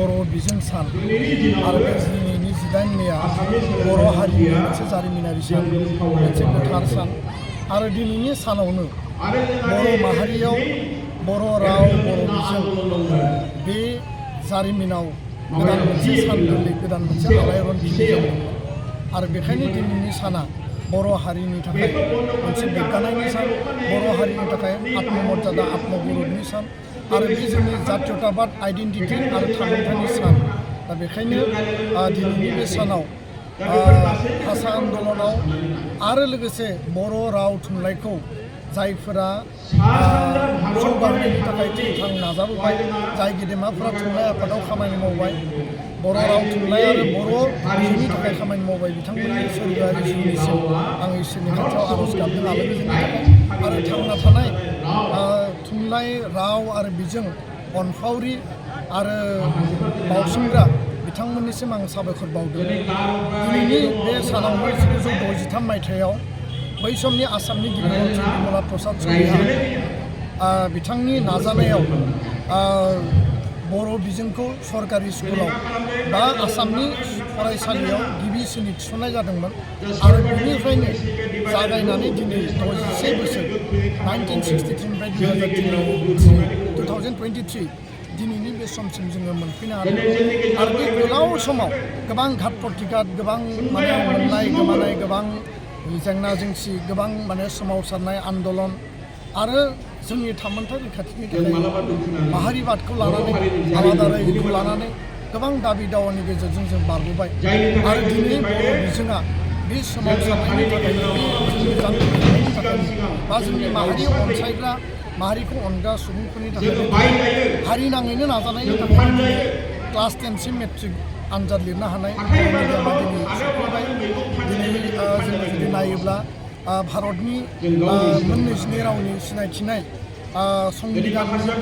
बर' बिजों सान आरो बे दिनैनि 18 मेआ बर' हारिनि मोनसे जारिमिनारि सान, मोनसे गोथार सान आरो दिनैनि सानावनो बर' माहारियाव बर' राव बर' बिजों बे जारिमिनाव गोदान मोनसे सान गोरलै गोदान मोनसे आलायरन खिलिजेनदोंमोन आरो बेखायनो दिनैनि साना बर' हारिनि थाखाय मोनसे गोग्गानायनि सान, बर' हारिनि थाखाय आत्ममर्यादा आत्मगौरबनि सान आरो बे जोंनि जातीयताबाद आइडेन्टिटि आरो थामोनथानि सान। दा बेखायनो दिनैनि बे सानाव भाषा आन्दलनाव आरो लोगोसे बर' राव थुनलाइखौ जायफोरा जौगाहोनायनि थाखाय थैखां नाजाबोबाय, जाय गेदेमाफोरा थुनलाइ आफादाव खामानि मावबाय, बर' राव थुनलाइ आरो बर' बिजोंनि थाखाय खामानि मावबाय, बिथांमोननि सोरगोआरि जिउनिसिम आं इसोरनि खाथियाव आर'ज गाबदों आलो गोजोननि थाखाय आरो थांना थानाय थुनलाइ राव आरो बिजों अनफावरि आरो बावसोमग्रा बिथांमोननिसिम आं साबायखर बावदों। दिनैनि बे सानावनो 1963 मायथाइयाव बै समनि आसामनि गिबि मन्थ्रि बिमला प्रसाद चौधरीआ बिथांनि नाजानायाव बर' बिजोंखौ सरकारि स्कुलाव बा आसामनि फरायसालियाव गिबिसिन थिसननाय जादोंमोन आरो बेनिफ्रायनो जागायनानै दिनै 61 बोसोर 1963निफ्राय 2023 दिनैनि बे समसिम जोङो मोनफैनो हादों आरो बे गोलाव समाव गोबां घात प्रतिघात, गोबां मोननाय गोमानाय, गोबां जेंना जेंसि, गोबां सोमावसारनाय आन्दलन आरो जोंनि थामोनथाय रैखाथिनि थाखाय माहारिबादखौ लानानै आलादा रायजोखौ लानानै गोबां दाबि दावानि गेजेरजों जों बारबोबाय आरो दिनै बर' बिजोङा बे सोमावसारनायनि थाखाय बे जोंनि जांख्रिखांनायनि थाखाय बा जोंनि माहारि अनसायग्रा माहारिखौ अनग्रा सुबुंफोरनि थाखाय हारि नाङैनो नाजानायनि थाखाय क्लास 10सिम मेट्रिक आनजाद लिरनो हानाय बर' मिडियामा दिनै सफैबाय। दिनै जों जुदि नायोब्ला भारतनि मोननैजिनै रावनि सिनायथिनाय संबिधाननि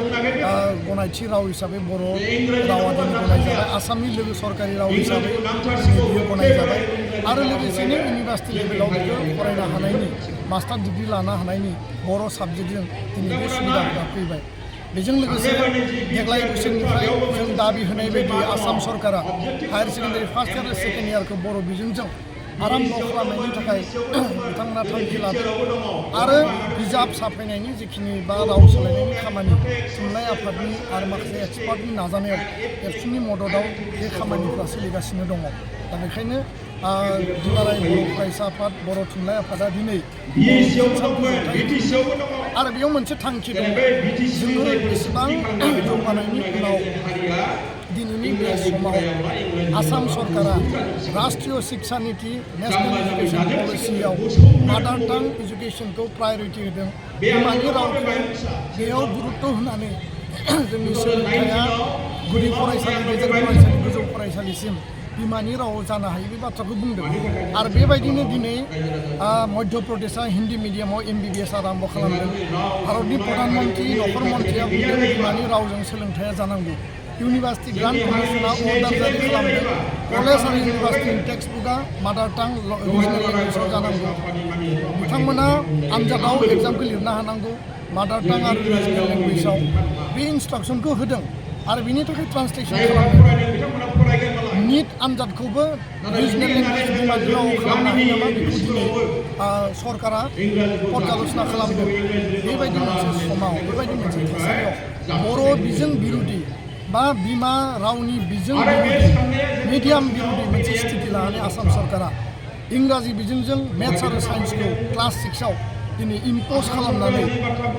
गनायथि राव हिसाबै बर' रावा दिनै गनायजाबाय, आसामनि लोगो सरकारि राव हिसाबै बियो गनायजाबाय आरो लोगोसेनो इउनिभार्सिटि लेभेलाव बियो फरायनो हानायनि मास्टार डिग्री लानो हानायनि बर' साबजेक्टजों दिनै बे सुबिदाफोरा फैबाय। बेजों लोगोसे देग्लाय बोसोरनिफ्राय जों दाबि होनाय बायदि आसाम सरकारा हायार सेकेन्डारि फार्स्ट इयार आरो सेकेन्ड इयारखौ बर' बिजोंजों आराम्भ खालामनायनि थाखाय बिथांमोना थांखि लादों आरो बिजाब साफायनायनि जिखिनि बा राव सोलायनायनि खामानि थुनलाइ आफादनि आरो माखासे एक्सपार्टनि नाजानायाव एबसुनि मददाव बे खामानिफ्रा सोलिगासिनो दङ। दा बेखायनो दुलाराय बर' फरायसा आफाद, बर' थुनलाइ आफादा दिनै आरो बेयाव मोनसे थांखि दङ, जोङो बेसेबां जौगानायनि उनाव दिनैनि बे समाव आसाम सरकारा राष्ट्रीय शिक्षा नीति नेशनेल एजुकेशन पलिसियाव मादार टां एजुकेशनखौ प्रायरिटि होदों, बिमानि रावखौ बेयाव गुरुत्त होनानै जोंनि सोलोंथाइया गुदि फरायसालि, गेजेर फरायसालि, गोजौ फरायसालिसिम बिमानि राव जानो हायो बे बाथ्राखौ बुंदों आरो बेबायदिनो दिनै मध्य प्रदेशआ हिन्दी मिडियामाव MBBS आरम्भ खालामदों। भारतनि प्रधान मन्त्रि नखर मन्त्रिया बुंदों बिमानि रावजों सोलोंथाइया जानांगौ। इउनिभार्सिटि ग्रान्ट कमिसना अर्डार जारि खालामदों कलेज आरो इउनिभार्सिटिनि टेक्सट बुकआ मादार टां रिजनेल लेंगुवेजाव जानांगौ। बिथांमोना आनजादाव एग्जामखौ लिरनो हानांगौ मादार टां आरो रिजनेल लेंगुवेजाव। बे इन्सट्राक्सनखौ होदों आरो बिनि थाखाय ट्रान्सलेसन खालामदों। नीट आनजादखौबो रिजनेल लेंगुवेज बिमानि रावाव खालामनो हायो नामा बेखौ दिनै सरकारा पर्यालोचना खालामदों। बेबायदि मोनसे समाव, बेबायदि मोनसे थासारियाव बर' बिजों बिरोधि बा बिमा रावनि बिजों बिरोधि, मिडियाम बिरोधि मोनसे स्थिति लानानै आसाम सरकारा इंराजि बिजोंजों मेथ्स आरो साइन्सखौ क्लास 6आव दिनै इम्प'ज खालामनानै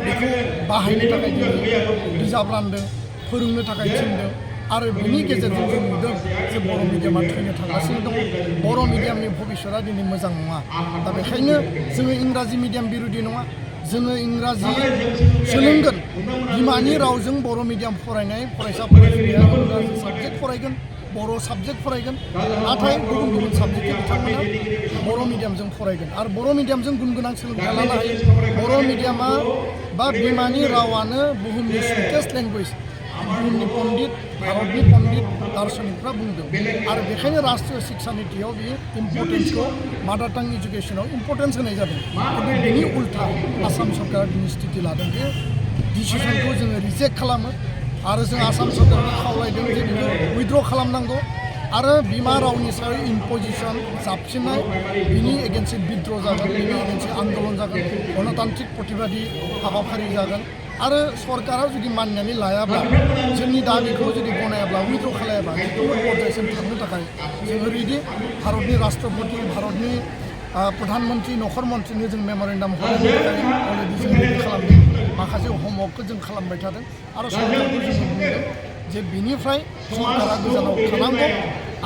बेखौ बाहायनो थाखाय दिनै बिजाब रानदों, फोरोंनो थाखाय थिनदों आरो बिनि गेजेरजों जों नुदों जे बर' मिडियामा थैनो थांगासिनो दङ। बर' मिडियामनि भबिष्यतआ दिनै मोजां नङा। दा बेखायनो जोङो इंराजि मिडियाम बिरोधि नङा, जोङो इंराजि सोलोंगोन, बिमानि रावजों बर' मिडियाम फरायनाय फरायसा फरायसुलिया इंराजि साबजेक्ट फरायगोन, बर' साबजेक्ट फरायगोन, नाथाय गुबुन गुबुन साबजेक्टखौ बिथांमोना बर' मिडियामजों फरायगोन आरो बर' मिडियामजों गुन गोनां सोलोंथाइ लानो हायो। बर' मिडियामा बा बिमानि रावानो बुहुमनि स्वीटेस्ट लेंगुवेज, बुहुमनि पण्डित, भारतनि पण्डित दार्शनिकफ्रा बुंदों आरो बेखायनो राष्ट्रीय शिक्षा नीतियाव बियो इम्पर्टेन्सखौ मादार टां एजुकेशनाव इम्पर्टेन्स होनाय जादों। खिन्थु बिनि उल्था आसाम सरकारा दिनै स्थिति लादों। बे डिसिसनखौ जोङो रिजेक्ट खालामो। आरो जों आसाम सरकारखौ खावलायदों जे बेखौ उइथड्र खालामनांगौ आरो बिमा रावनि सायाव इम्पजिसन जाबसिननाय बिनि एगेन्स्ट बिद्र' जागोन बिनि एगेन्स्ट आन्दलन जागोन गणतान्त्रिक प्रतिबादि हाबाफारि जागोन आरो सरकारा जुदि मानिनानै लायाब्ला जोंनि दाबिखौ जुदि गनायाब्ला उइथड्र खालायाब्ला जिखुनु पर्यायसिम थांनो थाखाय जोङो रेडि भारतनि राष्ट्रपति भारतनि प्रधानमन्त्री नखर मन्थ्रिनो जों मेम'रेन्डाम हरनो थाखाय अलरेडि जों रेडि खालामदों माखासे हमवर्कखौ जों खालामबाय थादों आरो सरकारखौ जों बुंदों जे बिनिफ्राय सरकारा गोजानाव थानांगौ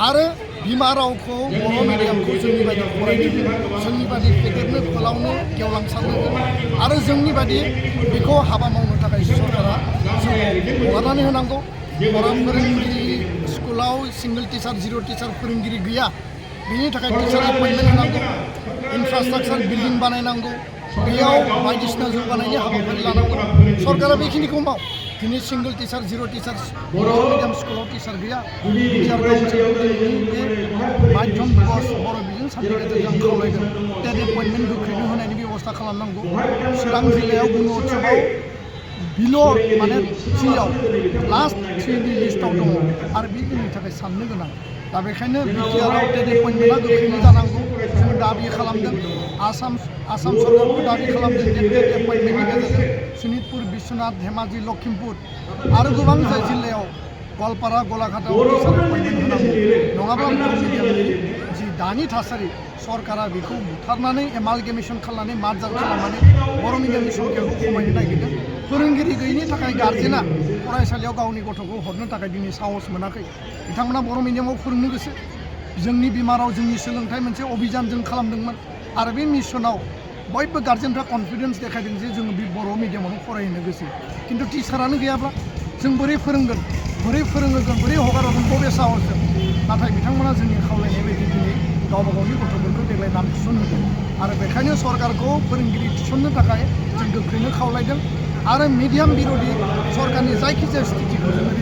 आरो बिमा रावखौ बर' मिडियामखौ जोंनि बायदि फरायनो जोंनि बायदि फेदेरनो फोलावनो गेवलांसारनो आरो जोंनि बायदि बेखौ हाबा मावनो थाखाय सरकारा जोंखौ हगारनानै होनांगौ बर' फोरोंगिरि स्कुलाव सिंगल टिचार जिर' टिचार फोरोंगिरि गैया बिनि थाखाय टिचार एपइन्टमेन्ट होनांगौ इनफ्रास्ट्राक्चार बिल्डिं बानायनांगौ बेयाव बायदिसिना जौगानायनि हाबाफारि लानांगौ सरकारा बेखिनिखौ माव दिनै सिंगल टिचार जिर' टिचार बर' मिडियाम स्कुलाव टिचार गैया टिचार काउन्सिलाव दिनैनि बे माध्यम दिबस बर' बिजों साननि गेजेरजों खावलायदों टेट एपइन्टमेन्ट गोख्रैनो होनायनि बेबस्था खालामनांगौ चिरां जिल्लायाव गुन उत्सबआव बिल' माने थ्रियाव लास्ट थ्रिनि लिस्टआव दङ आरो बे जोंनि थाखाय साननो गोनां दा बेखायनो बिटिआरआव टेट एपइन्टमेन्टआ गोख्रैनो जानांगौ जों दाबि खालामदों आसाम सरकारखौ दाबि खालामदों जे टेट एपइन्टमेन्टनि गेजेरजों सनितपुर बिश्वनाथ धेमाजि लखिमपुर आरो गोबां जिल्लायाव गवालपारा गलाघाटआव टिचार एपइन्टमेन्ट होनांगौ नङाब्ला बर' मिडियामनि जि दानि थासारि सरकारा बेखौ बुथारनानै एमालगेमेसन खालामनानै मार्जार खालामनानै बर' मिडियामनि संख्याखौ खमायनो नागिरदों फोरोंगिरि गैयिनि थाखाय गार्जेना फरायसालियाव गावनि गथ'खौ हरनो थाखाय दिनै साहस मोनाखै बिथांमोना बर' मिडियामाव फोरोंनो गोसो जोंनि बिमा राव जोंनि सोलोंथाइ मोनसे अभियान जों खालामदोंमोन आरो बे मिसनाव बयबो गार्जेनफ्रा कनफिडेन्स देखायदों जे जोङो बे बर' मिडियामावनो फरायहोनो गोसो खिन्थु टिचारानो गैयाब्ला जों बोरै फोरोंगोन बोरै फोरोंहोगोन बोरै हगारहरगोन बबे साहसजों नाथाय बिथांमोना जोंनि खावलायनाय बायदि दिनै गावबा गावनि गथ'फोरखौ देग्लाय नाम थिसनहोदों आरो बेखायनो सरकारखौ फोरोंगिरि थिसननो थाखाय जों गोख्रैनो खावलायदों आरो मिडियाम बिर'धि सरकारनि जायखिजाया स्थितिखौ जोङो